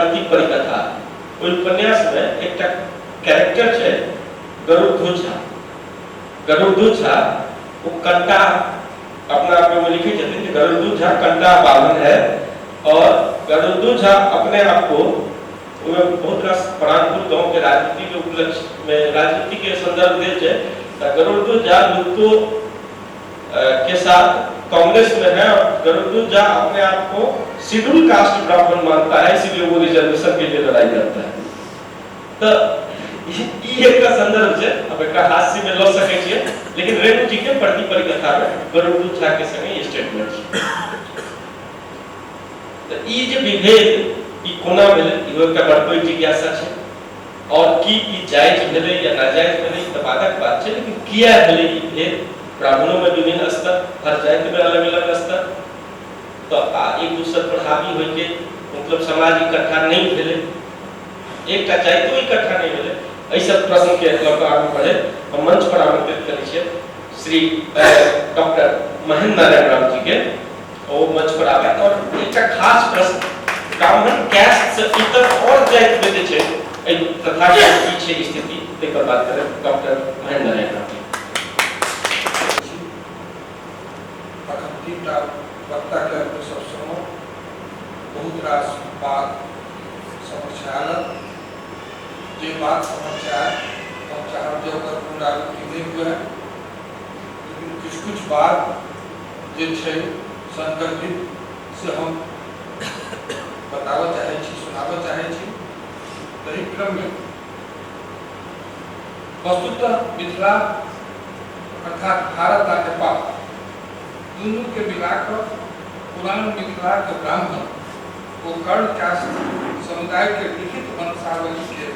प्रति परिकथा। ओहि उपन्यासमे एकटा कैरेक्टर छै गरुड़ध्वज झा। गरुड़ध्वज झा ओ कंटा अपना आप में लिखे छथिन कि गरुड़ध्वज झा कंटा बाभन है और गरुड़ध्वज झा अपने आप को ओहिमे बहुत रास परानपुर गांव के राजनीति के उपलक्ष्य में राजनीति के संदर्भ देल छै। तऽ गरुड़ध्वज झा लुत्तो के साथ कांग्रेस में है और गरुड़ध्वज झा अपने आप को शेड्यूल कास्ट ब्राह्मण मानता है, इसीलिए वो रिजर्वेशन के लिए लड़ाई करता है। तऽ ई एकटा संदर्भ छै। अब एकरा हास्य में लऽ सकै छियै, लेकिन रेणु जी के प्रति परिकथा में गरुड़ध्वज झा के संगे ई स्टेटमेंट छै। तऽ ई जे विभेद ई कोना भेलै, इहो एकटा बड़ पैघ जिज्ञासा छै। और की ई जायज भेलै या नाजायज भेलै, ई तऽ बादक बात छै, लेकिन किया भेलै ई भेद? ब्राह्मणों में विभिन्न स्तर, हर जाति में अलग अलग स्तर, तऽ आ एक दोसर पर हावी होइके मतलब समाज इकट्ठा नहि भेलै, एकटा जातिओ इकट्ठा नहि भेलै। एहि सब प्रश्नके लऽ कऽ आगू बढ़े हम मंच पर आमंत्रित करै छियै श्री डॉक्टर महेंद्र नारायण राम जी के, ओ मंच पर आबै और एकटा खास प्रश्न, ब्राह्मण कैस्ट से इतर और जाति में जे छै एहि प्रथा के की छै स्थिति, ताहि पर बात करें डॉक्टर महेंद्र नारायण राम जी। अखन तीनटा वक्ता के अपने सब सुनलहुँ, बहुत रास बात समक्ष आयल। जे बात समक्ष आयल हम चाहब जे ओकर पुनरावृत्ति नहि हुए, लेकिन किछु किछु बात जे छै संदर्भित से हम बताबऽ चाहै छी, सुनाबऽ चाहै छी। ताहि क्रममे वस्तुतः मिथिला अर्थात भारत आ नेपाल दुनूके मिलाकऽ पुरान मिथिलाके ब्राह्मण ओ कर्ण कास्ट समुदायके लिखित वंशावलीके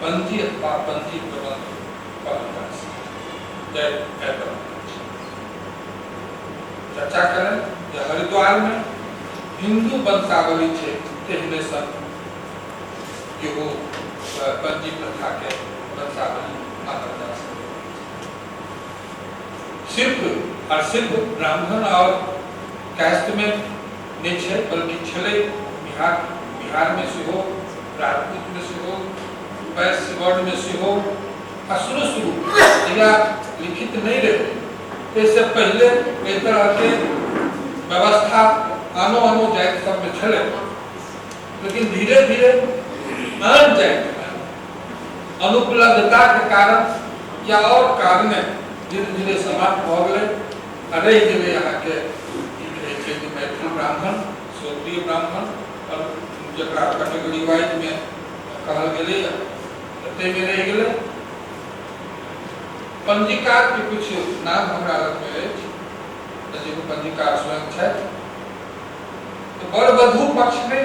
पंजी अथवा पंजी प्रबंध कहल जा सकैत अछि। चर्चा करें जे हरिद्वार में हिंदू वंशावली छै तेहने सन इहो पंजी प्रथा के वंशावली मानल जा सकैत अछि। सिर्फ और सिर्फ ब्राह्मण और कास्ट में नहि छै, बल्कि छलै बिहार बिहारमे सेहो, राजपूतमे सेहो, वैश्य वर्णमे सेहो। आ शुरू शुरू जहिया लिखित नहि रहै ताहिसँ पहिले एहि तरहके व्यवस्था आनो आनो जाति सबमे छलै, लेकिन धीरे धीरे आन जातिमे अनुपलब्धताके कारण या आओर कारणे धीरे धीरे समाप्त भऽ गेलै आ रहि गेलै अहाँके की कहै छै जे मैथिल ब्राह्मण, श्रोत्रिय ब्राह्मण, आओर जकरा कैटेगरी वाइजमे कहल गेलैए ताहिमे रहि गेलै। पंजीकारके किछु नाम हमरा लगमे अछि, जे पंजीकार स्वयं छथि। तऽ वर वधू पक्षमे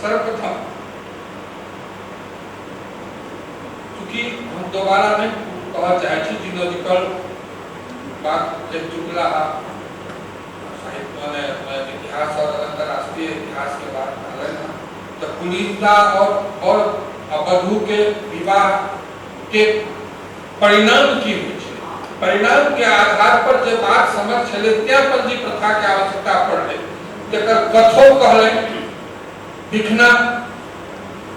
सर्वप्रथम, चूँकि हम दोबारा नहि कहऽ चाहै छी, जिनोलॉजिकल बात कहि चुकला हा, साहित्य माने इतिहास और अंतर्राष्ट्रीय इतिहास के बात कहलनि हँ, तऽ कुलीनता और वर आ वधू के विवाह के परिणाम की होइ छै, परिणाम के आधार पर जे बात समझ छलै तें पंजी प्रथा के आवश्यकता पड़लै। तकर कथो कहलनि भिखना,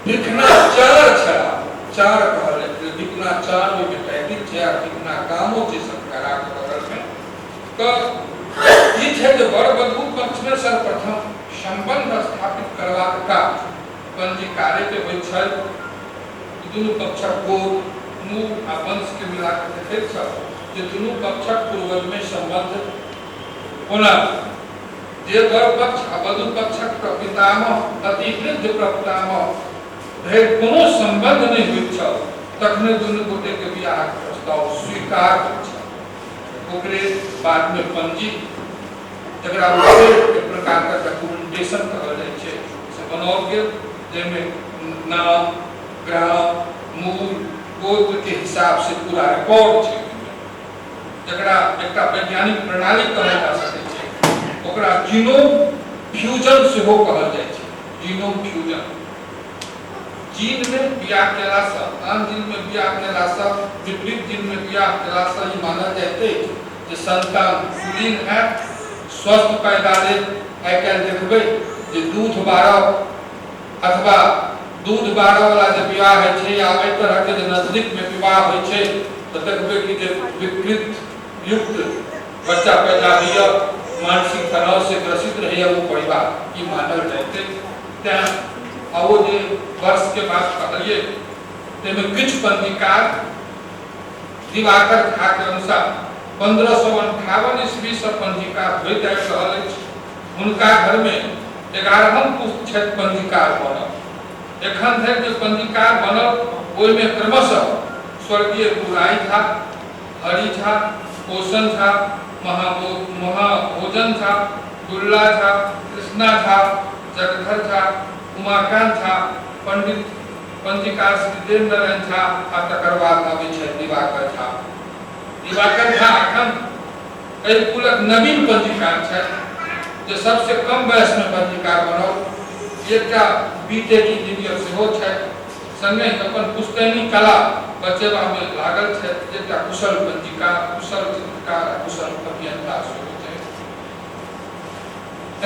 भिखना चार छला, चार कहलनि, भिखना चार ओहिमे टाइटिल छै आ भिखना गामो छै सतघराके बगलमे। तऽ ई छै जे वर वधू पक्षमे सर्वप्रथम सम्बन्ध स्थापित करबाक काज पंजीकारेके होइत छल। दुनू पक्षक गोत्र, मूल आ वंशके मिला कऽ देखैत छल जे दुनू पक्षक पूर्वजमे सम्बन्ध कोना। जे वर पक्ष आ वधू पक्षक प्रपितामह, अति वृद्ध प्रपितामह धरि कोनो सम्बन्ध नहि होइत छल, तखने दुनू गोटेके बियाहक प्रस्ताव स्वीकार होइत छल। ओकरे बादमे पंजी, जकरा एक प्रकारके डॉक्यूमेंटेशन कहल जाइ छै, से बनाओल गेल, जाहिमे नाम, ग्राम, मूल, गोत्र के हिसाब से पूरा रिकॉर्ड छै, जकरा एकटा वैज्ञानिक प्रणाली कहल जा सकै छै। ओकरा जीनोम फ्यूजन सेहो कहल जाइ छै। जीनोम फ्यूजन, जीन में बियाह केलासँ, आन जीन में बियाह केलासँ, विपरीत जीन में बियाह केलासँ ई मानल जाइत अछि जे संतान कुलीन हैत, स्वस्थ पैदा लेत। आइ काल्हि देखबै जे दूध बारब अथवा दूध बारऽवला जे विवाह होइ छै या एहि तरहके जे नजदीकमे विवाह होइ छै तऽ देखबै कि जे विकृत युक्त बच्चा पैदा होइए, मानसिक तनावसँ ग्रसित रहैए ओ परिवार, ई मानल जाइत अछि। तेँ आ ओ जे वर्षके बात कहलियै ताहिमे किछु पञ्जीकार दिवाकर झाके अनुसार 1558 ईस्वीसँ पञ्जीकार होइत आबि रहल अछि। हुनका घरमे 11म पुस्त छथि पञ्जीकार बनल। एखन धरि जे पञ्जीकार बनल ओहिमे क्रमशः स्वर्गीय बुराई झा, हरि झा, पोषण झा, महाभोजन झा, दुल्ला झा, कृष्णा झा, जगधर झा, उमाकान्त झा, पंडित पञ्जीकार श्री देवनारायण झा आ तकर बाद अबै छथि दिवाकर झा। दिवाकर झा एखन एहि कुलक नवीन पञ्जीकार छथि जे सबसे कम वयसमे पञ्जीकार बनल। एकटा बीटेक इंजीनियर सेहो छथि, संगहि अपन पुश्तैनी कला बचेबामे लागल छथि। एकटा कुशल पञ्जीकार, कुशल चित्रकार आ कुशल अभियंता सेहो छथि।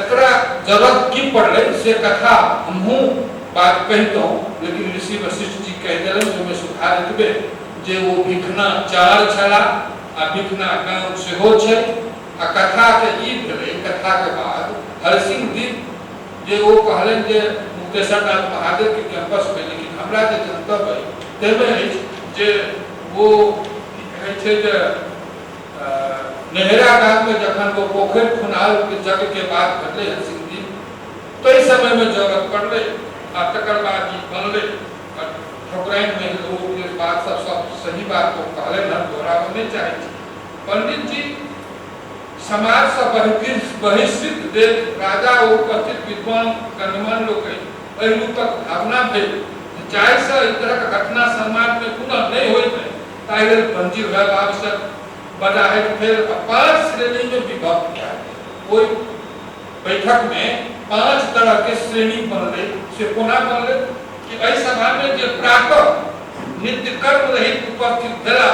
एकरा जरूरत की पड़लै से कथा हमहूँ बात कहितहुँ, लेकिन ऋषि वशिष्ठ जी कहि देलनि, ओहिमे सुधार एतबे जे ओ भिखना चार छलाह आ भिखना गाँव सेहो छै। आ कथाके ई भेलै, कथाके बाद हरिसिंह दीप जे ओ कहलनि जे मुक्तेश्वर नाथ महादेवके कैंपसमे, लेकिन हमरा जे जनतब अइ ताहिमे अछि जे ओ की कहै छै जे नेहरा गाममे जखन ओ पोखरि खुनाल यज्ञके बाद भेटलै हरिसिंह दीप, ताहि समयमे जरूरत पड़लै आ तकर बाद ई बनलै। ठकुराइनमे ओ बात सब सब सही बात ओ कहलनि हन, दोहराबऽ नहि चाहै छी। पंडित जी समाजसँ बहिष्कृत देख राजा ओ उपस्थित विद्वान गणमान्य लोकनि एहि रूपक भावना भेल जाहिसँ एहि तरहक घटना समाजमे पुनः नहि होइत ताहि लेल पंजी होयब आवश्यक। बजाहटि भेल आ 5 श्रेणीमे विभक्त कयल गेल। ओहि बैठकमे 5 तरहके श्रेणी बनलै। से कोना बनलै कि एहि सभामे जे प्रातः नित्य कर्म रहित उपस्थित भेला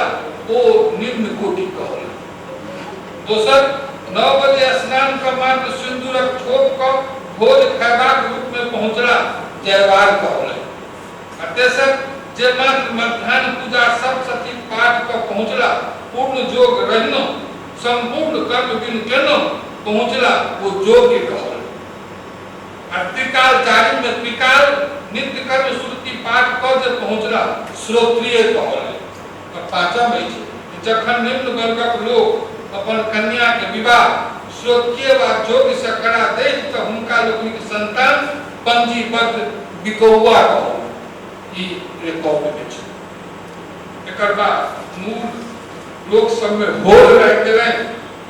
ओ निम्न कोटि कहल। दोसर 9 बजे स्नान कऽ मात्र सिन्दूरक ठोप कऽ भोज खयबाक रूपमे पहुँचला जयवार कहलनि। आ तेसर जे मात्र मध्याह्न पूजा सप्तशती पाठ कऽ पहुँचला, पूर्ण जोग रहिनो सम्पूर्ण कर्म बिन केनो पहुँचला ओ योग्य कहल। आ त्रिकाल चारिम में त्रिकाल नित्य कर्म श्रुति पाठ कऽ जे पहुँचला श्रोत्रिय कहल। और पाँचम अछि जखन निम्न वर्गक लोक अपन कन्या के विवाह श्रोत्रिय वा योग्य से करा दैत तऽ हुनका लोकनिक संतान पंजीबद्ध बिकौआ कहल। ई रिकॉर्ड में छै। एकर बाद मूल लोक सबमे होड़ लागि गेलनि।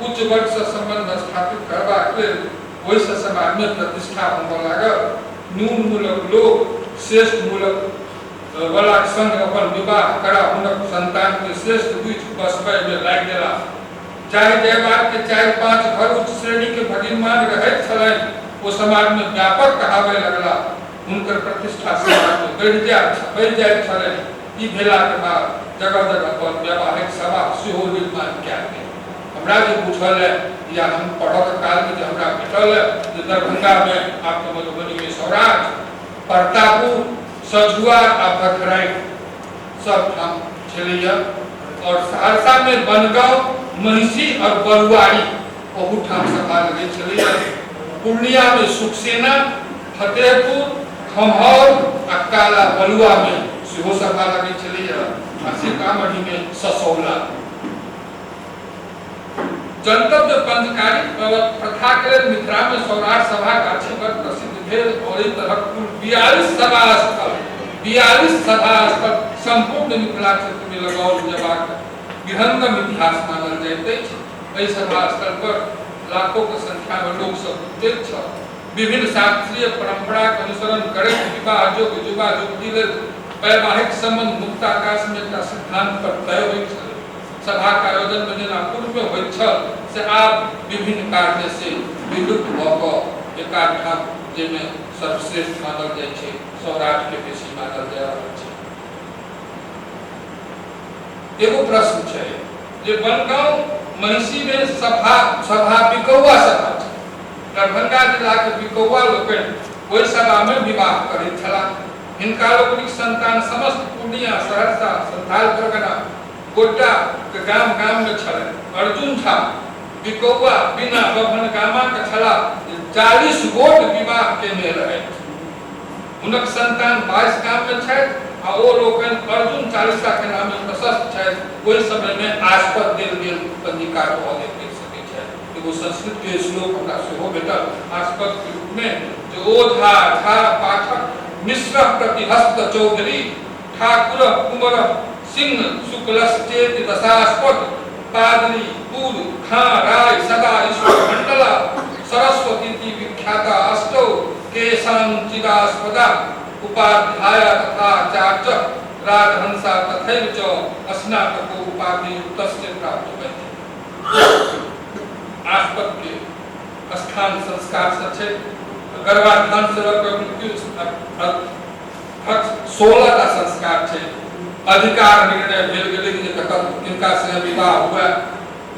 उच्च वर्गसँ संबंध स्थापित करबाक लेल ओहिसँ समाजमे प्रतिष्ठा होमऽ लागल। न्यून मूलक लोक श्रेष्ठ मूलक वलाक संग अपन विवाह करा हुनक संतानके श्रेष्ठ बुझि बसबयमे लागि गेलाह। जाहि जयबारके 4-5 घर उच्च श्रेणीके भगिनमान रहैत छलनि ओ समाजमे व्यापक कहाबय लगलाह। हुनकर प्रतिष्ठा समाजमे बढ़ि जाइत छलनि। ई भेलाके बाद जगह जगह पर वैवाहिक सभा सेहो निर्माण कयल गेल। हमरा जे बुझल है या हम पढ़क कालमे जे हमरा भेटल है जे दरभंगामे, आब तऽ मधुबनीमे सौराठ, प्रतापपुर, सझुआ आ भखराइ सब ठाम छलैया। और सहरसामे बनगांव, महिषी और बरुआरी ओहू ठाम सभा लगै छलैया। पूर्णियामे सुखसेना, फतेहपुर, खम्हौर आ काला बलुआमे सेहो सभा लगै छलैया। आ सीतामढ़ीमे ससौला। जनतब जे पंचकारी प्रथा के लेल मिथिला में सौराठ सभा गाछी बड़ प्रसिद्ध भेल और एहि तरहक कुल 42 सभा स्थल 42 सभा स्थल संपूर्ण मिथिला क्षेत्र में लगाओल जेबाक विहंगम इतिहास मानल जाइत अछि। एहि सभा स्थल पर लाखों के संख्या में लोक सब जुटैत छल। विभिन्न शास्त्रीय परंपरा के अनुसरण करैत विवाह योग्य युवा युवती लेल वैवाहिक संबंध मुक्ताकाश में एकटा सिद्धांत पर तय होइत छल। सभा के आयोजन में जेना पूर्व में होइत छल से आब विभिन्न कारण से विलुप्त भऽ कऽ एकाध ठाम जाहिमे सर्वश्रेष्ठ मानल जाइ छै सौराठ के बेसी मानल जा रहल छै। एगो प्रश्न छै जे बनगांव महिषी में सभा सभा बिकौआ सभा छै। दरभंगा जिला के बिकौआ लोकनि ओहि सभा में विवाह करैत छलाह। हिनका लोकनिक संतान समस्त पूर्णिया, सहरसा, संथाल परगना, गोड्डा के गाम गाम में छलनि। अर्जुन झा बिकौआ बिना बभनगामा के छलाह जे 40 गोट विवाह केने रहथि। हुनक संतान 22 गाम में छथि आ ओ लोकनि अर्जुन चालीसा के नामे प्रशस्त छथि। ओहि समय में आस्पद देल गेल पंजीकार भऽ गेल कहि सकैत छथि। एगो संस्कृत के श्लोक हमरा सेहो भेटल आस्पद के रूप में जे ओझा झा पाठक मिश्र प्रतिहस्त चौधरी ठाकुर कुंवर सिंह शुक्लश्चेति दशास्पद पादरी पुर खां राय सदा ईश्वर मंडला सरस्वती विख्याता अष्टौ केशांचिदास्पदा उपाध्याय तथा चार्ज राजहंसा तथैव च स्नातको उपाधि युक्तस्य प्राप्त भवति। आस्पद के स्थान संस्कार से छै। गर्भाधान से लऽ कऽ मृत्यु 16 टा संस्कार छै। अधिकार निर्णय भेल गेलै जे ककर किनका से विवाह हुए,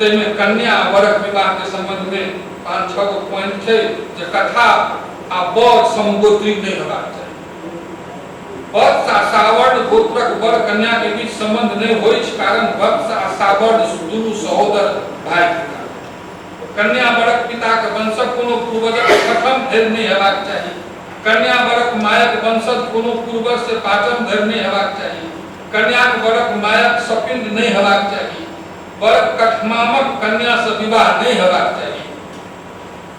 ताहिमे कन्या आ वरक विवाह के संबंध में 5-6 गो पॉइंट छै जे कथा आ वर समगोत्री नहि हेबाक चाही। वत्स आ सावर्ण गोत्रक वर कन्या के बीच संबंध नहि होइछ, कारण वत्स आ सावर्ण दुनू सहोदर भाई थिकाह। कन्या वरक पिताक वंशक कोनो पूर्वजक छठम धरि नहि हेबाक चाही। कन्या वरक मायक वंशज कोनो पूर्वज से पाँचम धरि नहि हेबाक चाही। कन्याक वरक मायक सपिंड नहि हेबाक चाही। वरक कठमामक कन्या से विवाह नहि हेबाक चाही।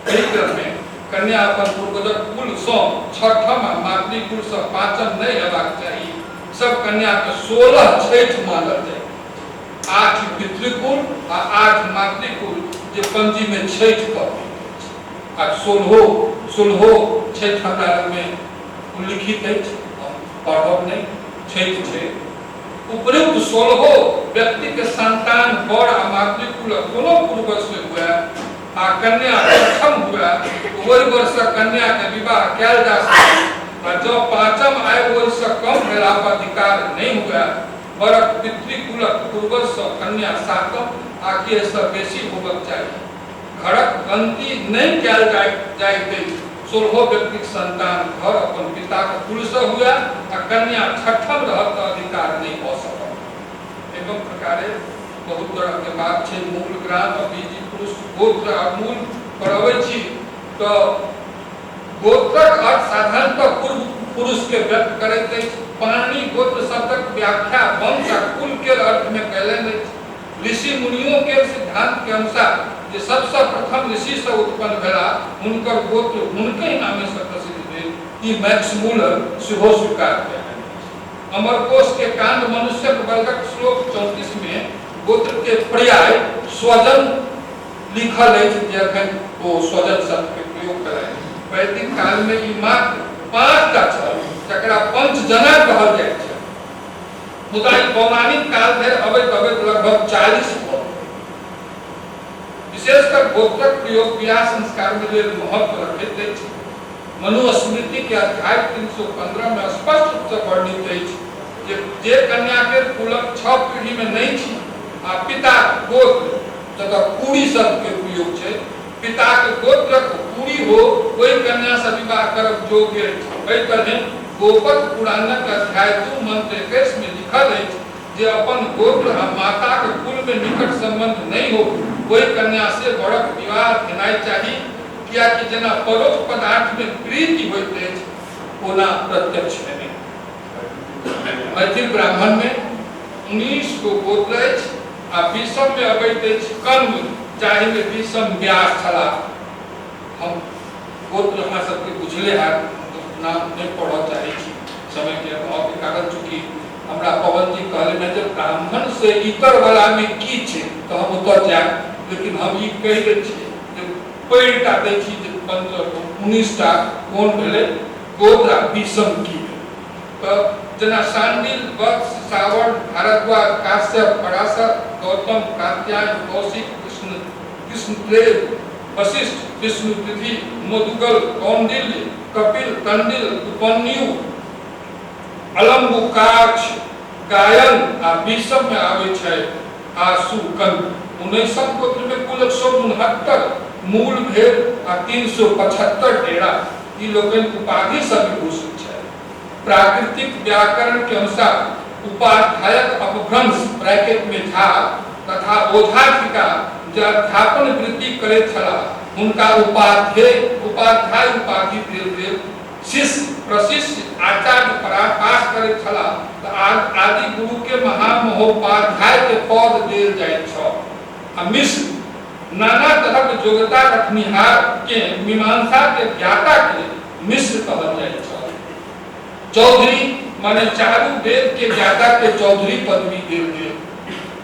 एहि क्रम में कन्या अपन पूर्वजक कुल सँ छठम आ मातृकुल सँ पाँचम नहि हेबाक चाही। सब कन्या के 16 छठि मानल जाइत। 8 पितृकुल आ 8 मातृकुल जे पंजी में छठि कहबैत अछि। आ सोलहो छठि हमरा लग में उल्लिखित अछि, हम पढ़ब नहि, छठि छै। उपयुक्त 16 व्यक्ति के संतान वर आ मातृकुल कोनो पूर्वज से हुए आ कन्या प्रथम हुए, ओहि वर्षक कन्या के विवाह कयल जा सकै आ जँ पाँचम आय ओहि से कम भेला पर अधिकार नहि हुए, वरक पितृकुलक पूर्वज सँ कन्या सातम आ कि एहि सँ बेसी होबक चाही। घरक गनती नहि कयल जाइत अछि। 16 व्यक्तिक संतान घर अपन पिताक कुल सँ हुए आ कन्या छठम रहत तऽ अधिकार नहि भऽ सकत। एवं प्रकारे बहुत तरह के बात छै। मूल ग्राम आ बीजी पुरुष गोत्र आ मूल पर अबै छी तऽ गोत्रक अर्थ साधारणतः पूर्व पुरुष के व्यक्त करैत अछि। पाणिनि गोत्र शब्दक व्याख्या वंश आ कुल केर अर्थ मे कयलनि अछि। ऋषि मुनियों केर सिद्धांत के अनुसार जे सबसँ प्रथम ऋषि सँ उत्पन्न भेलाह हुनकर गोत्र हुनकहि नामे सँ प्रसिद्ध भेल, ई मैक्समूलर सेहो स्वीकार कयलनि अछि। अमरकोश के काण्ड मनुष्यक वर्गक श्लोक 34 मे गोत्र के पर्याय स्वजन लिखल अछि जे अखन ओ स्वजन शब्द के प्रयोग कयलनि। वैदिक काल मे ई मात्र 5 टा छल जकरा पंचजना कहल जाइत छल, मुदा ई पौराणिक काल धरि अबैत अबैत लगभग 40 भऽ गेल। विशेषकर गोत्रक प्रयोग विवाह संस्कार में लेल महत्व रखैत अछि। मनुस्मृति के अध्याय 315 में स्पष्ट रूप से वर्णित अछि जे जे कन्या के कुलक 6 पीढ़ी में नहि छी आ पिता गोत्र जतऽ कुड़ी शब्द के प्रयोग छै, पिता के गोत्रक कुड़ी हो, ओहि कन्या से विवाह करब योग्य अछि। एहि तरहे गोपथ पुराणक अध्याय 2 मंत्र 21 में लिखल अछि जे अपन गोत्र आ माताक कुल में निकट संबंध नहि हो, ओहि कन्या से वरक विवाह भेनाइ चाही, कियाकि जेना परोक्ष पदार्थ में प्रीति होइत अछि ओना प्रत्यक्ष में नहि। मैथिल ब्राह्मण में 19 गो गोत्र अछि आ 20 में अबैत अछि कण्व, जाहि में 20 व्यास छलाह। हम गोत्र अहाँ सबके बुझले हैत, नाम नहि पढ़ऽ चाहै छी समय के अभाव के कारण। चूँकि हमरा पवन जी कहलनि जे ब्राह्मण से इतर वाला में की छै तऽ हम ओतऽ जायब, लेकिन हम ई कहि दै छियै जे पढ़ि टा दै छी जे 19 टा कोन भेलै गोत्र आ 20 की भेलै। तऽ जेना शांडिल, वत्स, सावर्ण, भारद्वाज, काश्यप, पराशर, गौतम, कात्यायन, कौशिक, कृष्ण, कृष्णदेव, वशिष्ठ, विष्णु, पृथ्वी, मोदुगल, कौंडिल्य, कपिल, तंडिल, उपन्यु, अलम्बुकाक्ष, गायन आ 20 में आबै छै आसु कण्व। 19 गोत्र में कुल 169 मूल भेल आ 375 डेरा। ई लोकनि उपाधि सँ विभूषित छथि। प्राकृतिक व्याकरण के अनुसार उपाध्यायक अपभ्रंश ब्रैकेट में झा तथा ओझा थिका जे अध्यापन वृत्ति करैत छलाह हुनका उपाध्याय उपाध्याय उपाधि देल गेल। शिष्य प्रशिष्य आचार्य पास करैत छलाह तऽ आदि गुरु के महामहोपाध्याय के पद देल जाइत छल। आ मिश्र नाना तरहक योग्यता रखनिहार के मीमांसा के ज्ञाता के मिश्र कहल जाइत छल। चौधरी माने चारू वेद के ज्ञाता के चौधरी पदवी देल गेल।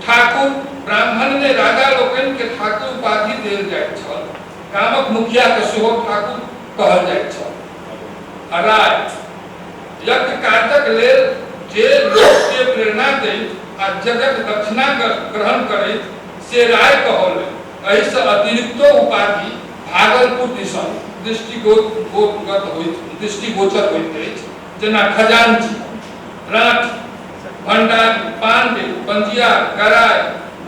ठाकुर ब्राह्मण में राजा लोकनि के ठाकुर उपाधि देल जाइत छल। गामक मुखिया के सेहो ठाकुर कहल जाइत छल। राय यज्ञ कार्यक लेल जे लोक के प्रेरणा दैत आ यज्ञक दक्षिणा ग्रहण करैत से राय कहौलनि। एहिसँ अतिरिक्तो उपाधि भागलपुर दिसन दृष्टिगोचर होइत अछि, जेना खजांची, राठी, भंडारी, पांडे, पंजिया, गराय,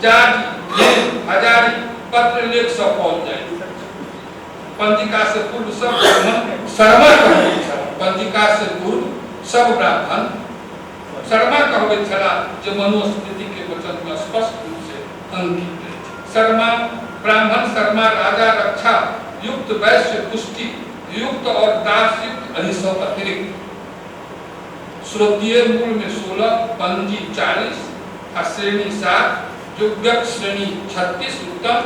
जाजी, लेन, हजारी पत्रलेख सब पाओल जाइत। पंजिका से पूर्व सब ब्राह्मण शर्मा कहबैत छलाह। पंजिका से पूर्व सब ब्राह्मण शर्मा कहबैत छलाह, जे मनुस्मृति के वचन में स्पष्ट रूप से अंकित अछि। शर्मा ब्राह्मण शर्मा राजा रक्षा युक्त वैश्य पुष्टि युक्त और दास युक्त एहि सब अतिरिक्त श्रोत्रिय मूल में 16, पंजी 40 आ श्रेणी 7, योग्यक श्रेणी 36 उत्तम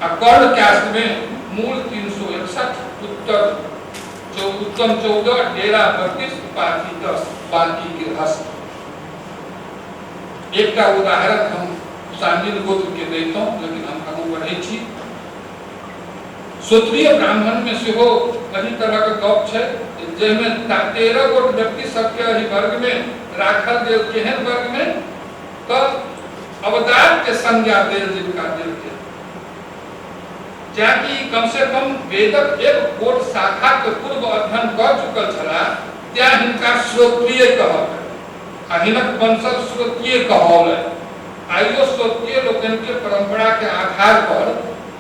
आ कर्ण कास्ट में मूल 361, उत्तर उत्तम 14, डेरा 32, उपाधि 10, बाकी गृहस्थ। एकटा उदाहरण हम शांडिल गोत्र के दैतहुँ, लेकिन हम आगू बढ़ै छी। श्रोत्रिय ब्राह्मण में सेहो एहि तरहक गप छै, जाहिमे 13 गोट व्यक्ति सबके एहि वर्ग में राखल गेल। केहन वर्ग में? तऽ अवदात के संज्ञा देल जिनका देल गेल, जाकि कम से कम वेदक एक गोट शाखा के पूर्व अध्ययन कर चुकल छलाह, त्यां हिनका श्रोत्रिय कहल आ हिनक वंशज श्रोत्रिय कहौलनि। आइयो श्रोत्रिय लोकनि के परंपरा के आधार पर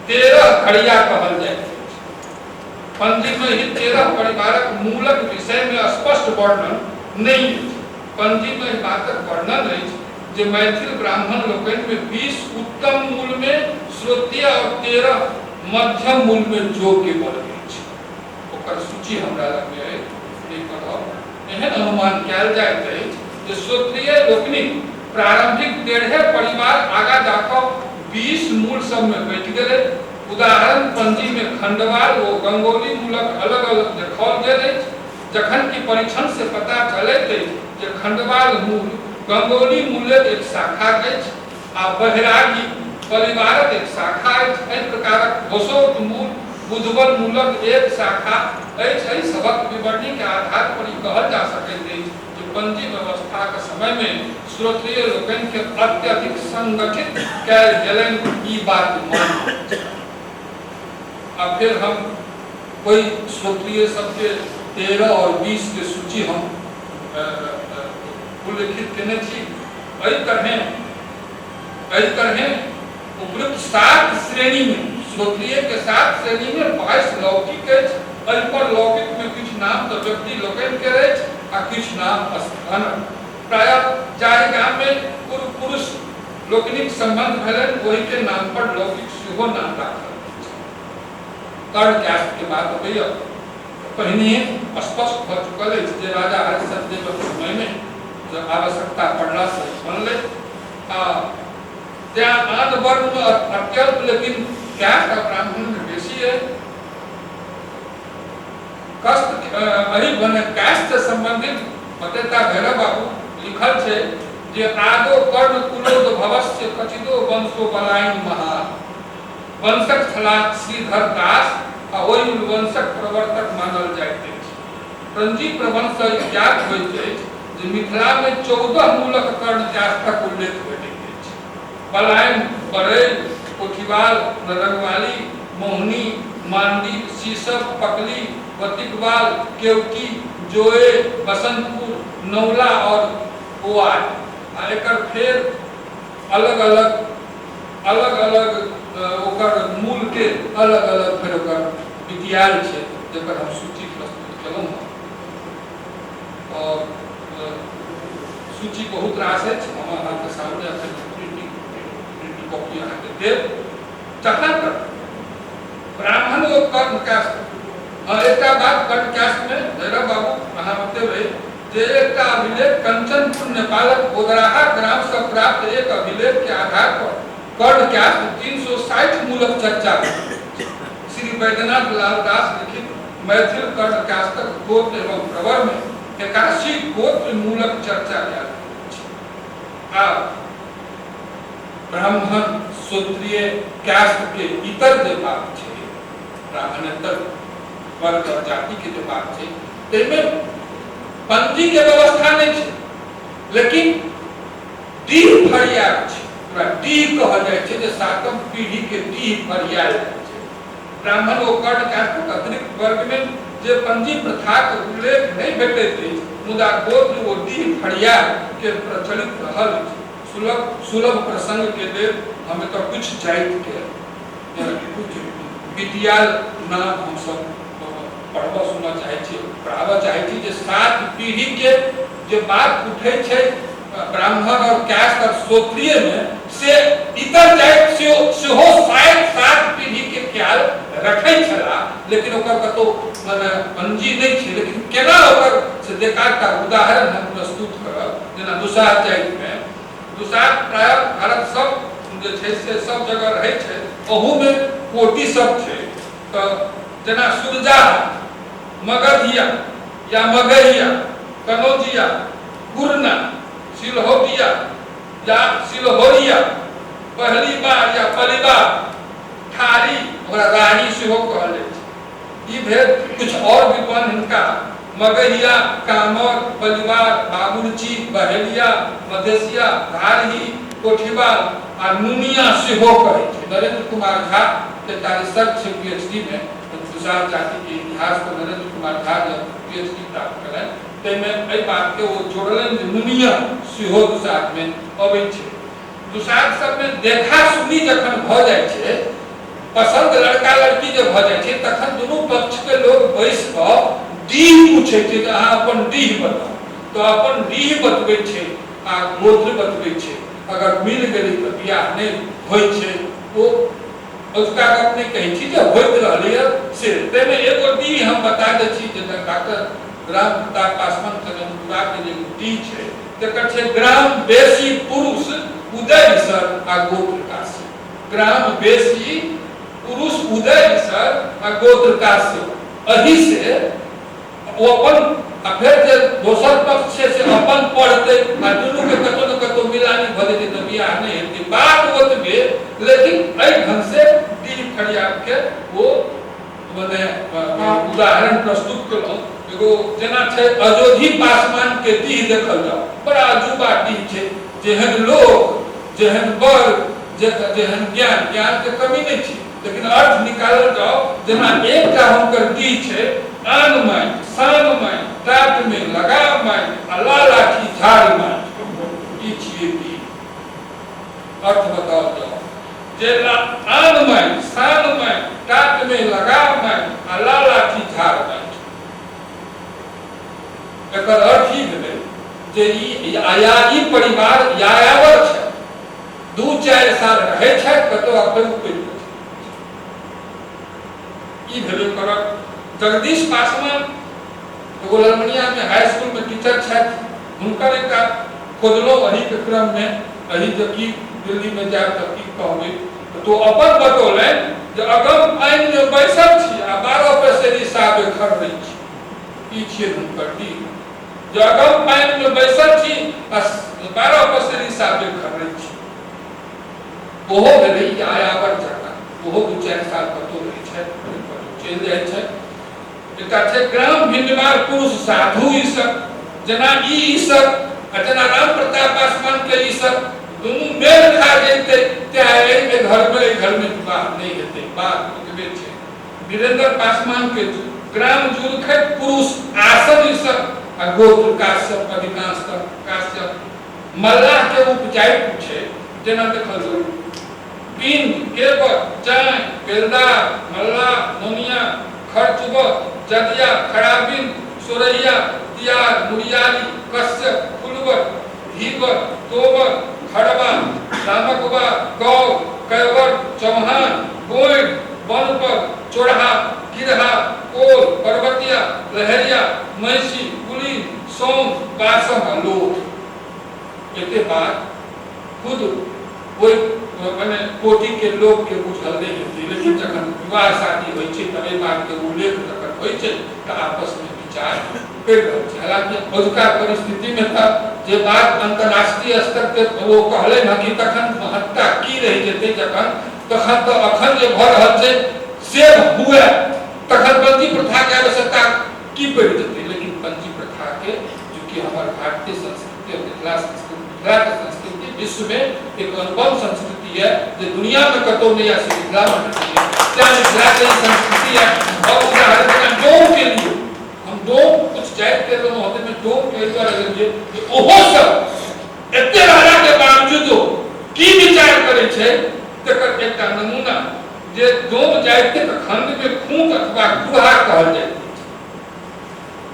13 घड़िया कहल जाइत अछि। पंजी में ही 13 परिवारक मूलक विषय में स्पष्ट वर्णन नहीं अछि। पंजी में एहि बातक वर्णन अछि जे मैथिल ब्राह्मण लोकनि में 20 उत्तम मूल में श्रोत्रिय और 13 मध्यम मूल में योग्य वर्ग अछि। ओकर सूची हमरा लग में अछि, नहि पढ़ब। एहन अनुमान कयल जाइत अछि जे श्रोत्रिय लोकनिक प्रारंभिक 13 परिवार आगा जाकऽ 20 मूल सब में बटि गेलै। उदाहरण पंजी में खंडवाल ओ गंगोली मूलक अलग अलग देखाओल गेल अछि, जखन कि परीक्षण से पता चलैत अछि जे खंडवाल मूल गंगोली मूलक एक शाखा अछि आ बहिरागी परिवारक एक शाखा अछि। एहि प्रकारक घोषोत मूल बुधबल मूलक एक शाखा अछि। एहि सबक विवरणी के आधार पर ई कहल जा सकैत अछि जे पंजी व्यवस्था के समय में श्रोत्रिय लोकनि के अत्यधिक संगठित कयल गेलनि, ई बात मान्य। आ फिर हम कोई श्रोत्रिय सबके 13 और 20 के सूची हम उल्लिखित केने छी। एहि तरहें उपयुक्त 7 श्रेणी में श्रोत्रिय के 7 श्रेणी में 22 लौकिक अछि। एहि पर लौकिक में किछु नाम तऽ व्यक्ति लोकनि के अछि आ किछु नाम स्थानक। प्रायः जाहि गाम में पूर्व पुरुष लोकनिक संबंध भेलनि ओहि के नाम पर लौकिक सेहो नाम राखल गेल छल। कर्ण कास्ट के बात अबैया पहिने स्पष्ट भऽ चुकल अछि जे राजा हरिश्चंद्र देवक समय में जब आवश्यकता पड़ला से बनलै आ त्यां आन वर्ण में अत्यल्प, लेकिन कास्ट आ ब्राह्मण में बेसी है। कष्ट एहि बने कास्ट से संबंधित बतेता भैरव बाबू लिखल छै जे आदो कर्ण कुलोद्भवस्य कचिदो वंशो बलाइन महा वंशक छलाह श्रीधर दास आ ओहि वंशक प्रवर्तक मानल जाइत अछि। पंजी प्रबंध से ज्ञात होइत अछि जे मिथिला में 14 मूलक कर्ण कास्टक उल्लेख भेटैत अछि। बलाइन, बरैल, कोठीवाल, नरंगवाली, मोहनी, मांडी, शीशब, पकली, बतिकवाल, केवटी, जोए, बसंतपुर, नौला और ओआर। आ एकर फेर अलग अलग अलग अलग ओकर मूल के अलग अलग फेर ओकर विद्याल छै, जकर हम सूची प्रस्तुत केलहुँ हँ। और सूची बहुत रास अछि, हम अहाँके सामने अखन प्रिंटिंग कॉपी अहाँके देब। जहाँ तक ब्राह्मण ओ कर्ण कास्ट, एकटा बात कर्ण कास्ट में भैरव बाबू अहाँ बतेबै जे एकटा अभिलेख कंचनपुर नेपालक बोदराहा ग्राम से प्राप्त एक अभिलेख के आधार पर कर्ण कास्ट 360 मूलक चर्चा श्री वैद्यनाथ लाल दास लिखित मैथिल कर्ण कास्टक गोत्र एवं प्रवर में 81 गोत्र मूलक चर्चा कयल। आ ब्राह्मण श्रोत्रिय कास्ट के इतर जे बात छै, ब्राह्मणेतर वर्ग और जाति के जे बात छै, ताहिमे पंजी के व्यवस्था नहीं छै, लेकिन डीह फरियाद छै। ओकरा डीह कहल जाइ छै, जे 7म पीढ़ी के डीह फरियाद जाइ छै। ब्राह्मण ओ कर्ण कास्टक अतिरिक्त वर्ग में जे पंजी प्रथाक उल्लेख नहीं भेटैत अछि, मुदा गोत्र ओ डीह फरियाद के प्रचलित रहल अछि। सुलभ प्रसंग के लेल हम एतऽ कुछ जाति के कुछ बिटियाल नाम हमसब पढ़बऽ सुनऽ चाहै छी, पढ़ाबऽ चाहै छी जे 7 पीढ़ी के जे बात उठै छै ब्राह्मण और कास्ट और श्रोत्रिय में, से इतर जाति सेहो शायद 7 पीढ़ी के ख्याल रखै छला, लेकिन ओकर कतौ मने पंजी नहीं छै। लेकिन केना ओकर से देखाटा उदाहरण हम प्रस्तुत करब, जेना दुसाध जाति में दुसाध प्राय भारत सब जे छै से सब जगह रहै छै, ओहू में कोटि सब छै। तऽ जेना सुरजा, मगधिया या मगहिया, कनौजिया, गुरना, सिलहोटिया या सिलहोरिया, पहली बार या पलिबार, ठारी, ओकरा रानी सेहो कहल जाइ छै। ई भेल कुछ और विद्वान हिनका मगहिया, कामर, पलिवार, बाबुर्ची, बहेलिया, मधेसिया, धारही, कोठीवाल आ नुनिया सेहो कहै छै। नरेंद्र कुमार झा के रिसर्च छै पीएचडी में दुसाध जाति के इतिहास पर नरेंद्र कुमार झा जब पीएचडी प्राप्त कयलनि ताहिमे एहि बात के ओ जोड़लनि जे नुनिया सेहो दुसाध में अबै छै। दुसाध सबमे देखा सुनी जखन भऽ जाइ छै, पसंद लड़का लड़की जे भऽ जाइ छै, तखन दुनू पक्ष के लोग बैस कऽ डीह पूछै छै जे अहाँ अपन डीह बताउ, तऽ अपन डीह बतबै छै आ गोत्र बतबै छै। अगर मिल गेलै तऽ बियाह नहि होइ छै। ओ अजुका गप नहि कहै छी जे होइत रहलैए से। ताहिमे एगो डीह हम बता दै छी जे डॉक्टर राम प्रताप पासवान कननपुरा के जे डीह छै तकर छै ग्राम बेसी पुरुष उदय सर आ गोत्र काश्यप। ग्राम बेसी पुरुष उदय सर आ गोत्र काश्यप। एहि से ओ अपन आ फेर जे दोसर पक्ष छै से अपन पढ़तै आ दुनू के कतौ न कतौ मिलानी भऽ जेतै तऽ बियाह नहि हेतै। बात ओतबे, लेकिन एहि ढंग से डीह फरियाद के ओ मने उदाहरण प्रस्तुत केलहुँ। एगो जेना छै अजोधी पासवान के डीह देखल जाओ, बड़ा अजूबा डीह छै। जेहन लोक, जेहन वर्ग, जेहन ज्ञान, ज्ञान के कमी नहि छै, लेकिन अर्थ निकालल जाओ। जेना एकटा हुनकर डीह छै आन माटि सान माटि टाट में लगा माटि आ ला लाठी झाड़ माटि, ई छियै डीह। अर्थ बताओल जाओ जे आन माटि सान माटि टाट में लगा माटि आ ला लाठी झाड़ माटि, एकर अर्थ ई भेलै जे ई आयाजी परिवार यायावर छै, 2-4 साल रहै छै कतौ आ फेर उपटि जाइ छै। ई भेलै करक। जगदीश पासवान एगो ललमनिया में हाई स्कूल में टीचर छथि, हुनकर एकटा खोजलहुँ एही के क्रम में, एही जे की दिल्ली में जायब तऽ की कहबै, तो अपन बतौलनि जे अगम पानि में बैसल छी आ 12 पसेरी साबे खरदै छी। ई छियै हुनकर डीह। जे अगम पानि में बैसल छी आ 12 पसेरी साबे खरदै छी। ओहो भेलै यायावर जकाँ, ओहो 2-4 साल कतौ रहै छथि, फेर कतौ चलि जाइ छथि। एकटा छै ग्राम भिंडमार पुरुष साधु ईसर, जेना ई ईसर आ जेना राम प्रताप पासवान के ईसर दुनू मेल खा जैतै तें एहि घर में एहि घर में विवाह नहि हेतै, बात ओतबे छै। वीरेंद्र पासवान के ग्राम जुरखैत पुरुष आसन ईसर आ गोत्र काश्यप, अधिकांशतः काश्यप। मल्लाह के उपजाति छै, जेना देखल जाउ पिंड, केवट, चाय, बेलदार, मल्लाह, नोनिया, खरचुबर, जदिया, खराबिन, सोरैया, तियार, मुरियारी, कश्यप, फुलवर, कसम आ लोथ एते बात खुद ओहि मने कोटि के लोक के बुझल नहि हेतै, लेकिन जखन विवाह शादी होइ छै तऽ एहि बात के उल्लेख जखन होइ छै तऽ आपस मे विचार करि रहल छै। हालांकि अजुका परिस्थिति मे तऽ जे बात अंतर्राष्ट्रीय स्तर के ओ कहलनि हँ कि तखन महत्ता की रहि जेतै, जखन तखन तऽ अखन जे भऽ रहल छै से हुए तखन पंजी प्रथा के आवश्यकता की पड़ि जेतै। लेकिन पंजी प्रथा के चूँकि हमर भारतीय संस्कृति और मिथिला संस्कृति, मिथिला के संस्कृति विश्व में एक अनुपम संस्कृति है जो दुनिया में कतौ नहीं है, मिथिला में है। तें मिथिला के संस्कृति है। और उदाहरण जेना डोम के लिए हम डोम कुछ जाति के लोग होते में डोम के द्वारा लिए ओहो सब एते रहला के बावजूदो की विचार करै छै तकर एकटा नमूना जे डोम जातिक खंड के खूंट अथवा कुरहा कहल जाइत अछि।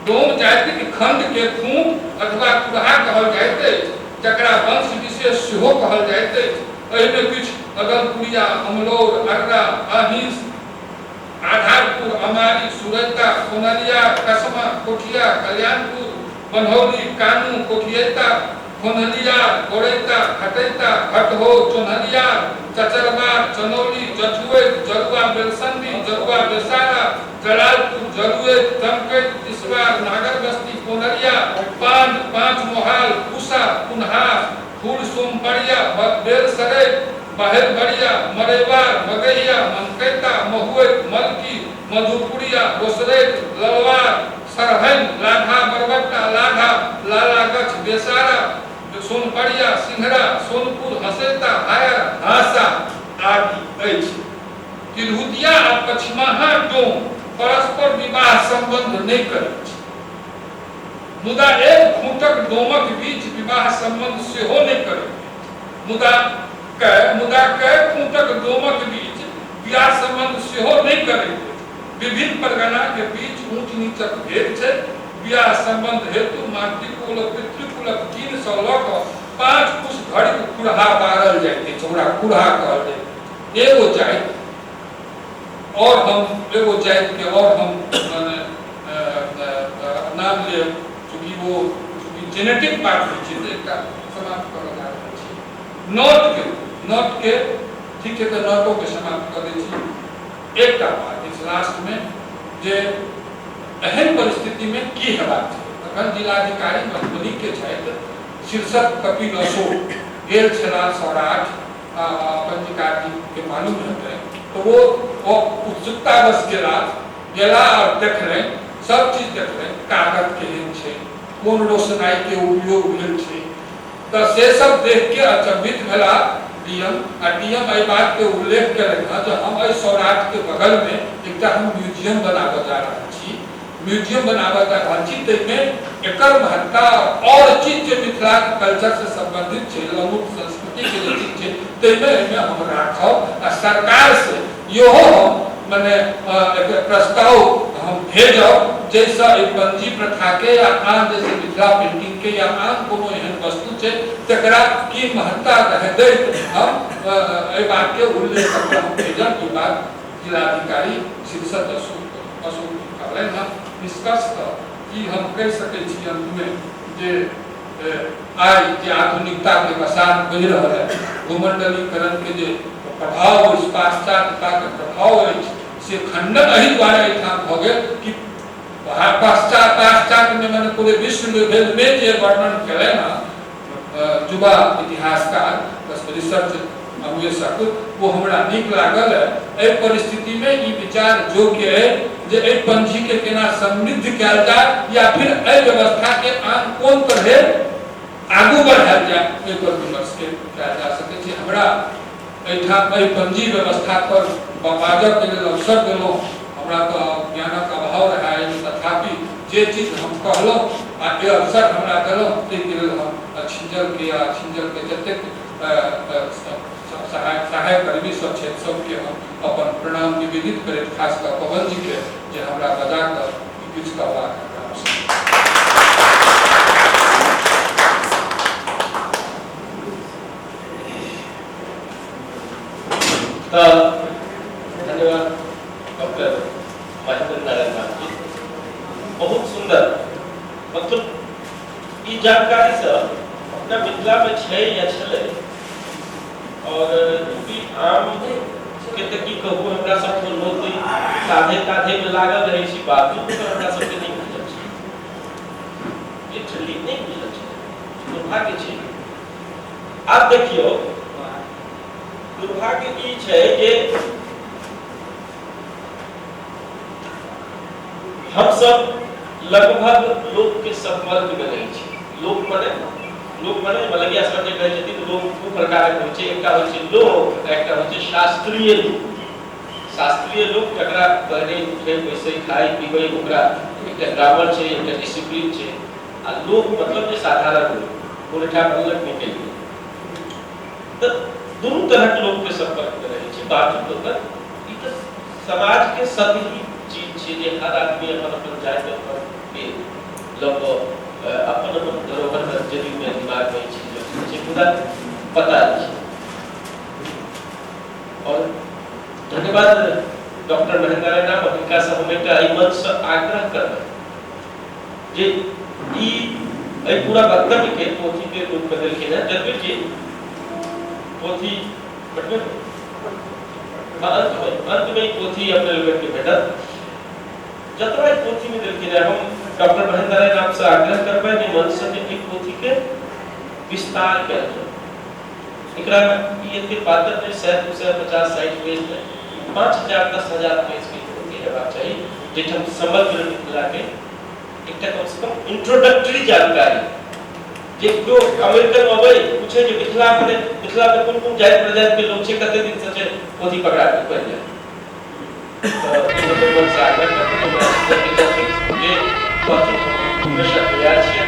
डोम जातिक खंड के खूंट अथवा कुरहा कहल जाइत अछि, जकरा वंश विशेष सेहो कहल जाइत अछि। एहिमे किछु अदलपुरिया, अमलौर, अर्रा, अहिंस, आधारपुर, अमारी, सुरैता, सोनलिया, कसमा, कोठिया, कल्याणपुर, बन्हौली, कानू, कोठियैता, खोनहलिया, गोरैता, खटैता, घटहो, चोन्हलिया, चचरबार, चनौली, जठुऐत, जरुआ बेलसंडी, जरुआ बेसारा, जलालपुर, जरुऐत, दमकैत, तिसवार, नागर बस्ती, कोनरिया, पान, पाँच मोहाल, कुसा, कुन्हास, फूल सोमपरिया, बेलसरैत, बहेलबरिया, मरेवार, मगहिया, मनकैता, महुऐत, मलकी, मधुपुरिया, रोसरैत, ललवार, सरहैन, लाघा, बरबट्टा, लाघा, लालागछ, बेसारा, सोनपरिया, सिंघरा, सोनपुर, हसैता, हायर, हासा आदि अछि। तिरहुतिया आ पछिमाहा डोम परस्पर विवाह संबंध नहि करैत छै, मुदा एक खूंटक डोमक बीच विवाह संबंध सेहो नहि करैत अछि। मुदा कए खूंटक डोमक बीच विवाह संबंध सेहो नहि करैत अछि। विभिन्न परगना के बीच ऊंच नीचक भेद छै। विवाह संबंध हेतु मातृकुल और पितृकुलक 3 सँ लऽ कऽ 5 पुष धरिक खुरहा बारल जाइत अछि, ओकरा खुरहा कहल जाइत अछि। एगो जाति और हम एगो जाति के और हम माने नाम लेब, चूँकि वो चूँकि जेनेटिक बात होइ छै तऽ एकटा समाप्त करऽ जा रहल छी। नोट के ठीक छै, तऽ नोटो के समाप्त कऽ दै छी। एकटा बात अछि लास्ट में जे एहन परिस्थिति में की हेबाक चाही। तखन जिलाधिकारी मधुबनी के छथि शीर्षक कपिल अशोक गेल छलाह सौराठ पंजीकार जी के मालूम हेतै, तो वो उत्सुकतावश गेला और देखलनि, सब चीज देखलनि, कागज केहन छै, कोन रोशनाई के उपयोग भेल छै, तऽ से सब देख के अचंभित भेला डीएम। आ डीएम एहि बात के उल्लेख केलनि हँ जे हम एहि सौराठ के बगल में एकटा हम म्यूजियम बनाबऽ जा रहल छी, म्यूजियम बनाबऽ जा रहल छी, ताहिमे एकर महत्ता और चीज जे मिथिला कल्चर से संबंधित छै, लघु संस्कृति के जे चीज छै, ताहिमे एहिमे हम राखब आ सरकार से इहो हम मने एक प्रस्ताव हम भेजब जाहिसँ एहि पंजी प्रथा के या आन जैसे मिथिला पेंटिंग के या आन कोनो एहन वस्तु छै तकरा की महत्ता रहै दैत हम एहि बात के उल्लेख कऽ हम भेजब। ई बात जिलाधिकारी शीर्षत अशोक अशोक कहलनि हँ। निष्कर्षतः ई हम कहि सकै छी अंतमे जे आइ जे आधुनिकता के बसात बहि रहल है, भूमंडलीकरण के जे प्रभाव अछि, पाश्चात्यता के प्रभाव अछि, से खंडन एहि दुआरे एहिठाम भऽ गेल कि पाश्चात्य में माने पूरे विश्व लेवल में जे वर्णन केलनि हँ युवा इतिहासकार रिसर्च अन्वेषक, वो हमरा नीक लागल है। एहि परिस्थिति में ई विचार योग्य है जे एहि पंजी के केना समृद्ध कयल जाय या फिर एहि व्यवस्था के आन कोन तरहे आगू बढ़ायल जाय, एहि पर विमर्श के कयल जा सकै छै। हमरा एहिठाम एहि पंजी व्यवस्था पर बाजऽ के लेल अवसर देलहुँ, हमरा तऽ ज्ञानक अभाव रहै, तथापि जे चीज हम कहलहुँ आ जे अवसर हमरा देलहुँ ताहिके लेल हम अछिंजल के आ अछिंजल के जतेक सहायक कर्मी सब छथि सबके हम अपन प्रणाम निवेदित करैत, खास कऽ पवन जी के जे हमरा बजा कऽ किछु कहबाक हमरा अवसर। तऽ धन्यवाद डॉक्टर महेंद्र नारायण राम जी, बहुत सुंदर, मतलब ई जानकारी। जानकारी सब अपना मिथिला में छै या छलै। और चूँकि आम के तऽ की कहू, हमरा सबके लोक साधे ताधे में लागल रहै छी, बावजूद हमरा सबके नहि बुझल छै, लिटरली नहि बुझल छै, दुर्भाग्य छै। आब देखियौ, दुर्भाग्य ई छै जे हम सब लगभग लोक के संपर्क में नहीं छी। लोक मने, लोक मने मलंगिया सर जे कहै छथिन, लोक दू प्रकारक होइ छै, एकटा होइ छै लोक, एकटा होइ छै शास्त्रीय लोक। शास्त्रीय लोक जकरा पढ़ै उठै बैसै खाइ पीबै ओकरा एकटा ग्रामर छै, एकटा डिसिप्लिन छै। आ लोक मतलब जे साधारण लोक, गोरठा बनलक निकलि गेल। तऽ दुनू तरहक लोक के संपर्क में रहै छै, बावजूद ओकर ई तऽ समाज के सतही चीज छै जे हर आदमी अपन अपन जाति अपन के लऽ कऽ अपन अपन धरोहर में जदि में दिमाग में ई चीज रखने छै, मुदा पता नहि छै। और धन्यवाद डॉक्टर महेंद्र नारायण राम, हिनका से हम एकटा एहि मंच से आग्रह करबै जे ई एहि पूरा वक्तव्य के पोथी के रूप में देलखिन हेँ। जगबीर जी पोथी भेटबै? हाँ, अंत में ई पोथी अपने लोगन के भेटत। जतबा ई पोथी में देलखिन हेँ, हम डॉक्टर महेंद्र नारायण राम से आग्रह करबै जे मंच से ई पोथी के विस्तार कयल जाय। एकरा ई एते पातर नहि, 100 200 50 60 पेज में 5000 10,000 पेज के पोथी हेबाक चाही, जाहिठाम समग्र मिथिला के एकटा कम से कम इंट्रोडक्टरी जानकारी, जे केओ अमेरिकन अबै पूछे जे मिथिला में, मिथिला में कोन कोन जाति प्रजाति के लोग छै, कते दिन से छै, पोथी पकड़ा के पढ़ि जाय। तऽ जे कहथिन हमेशा तैयार छियै।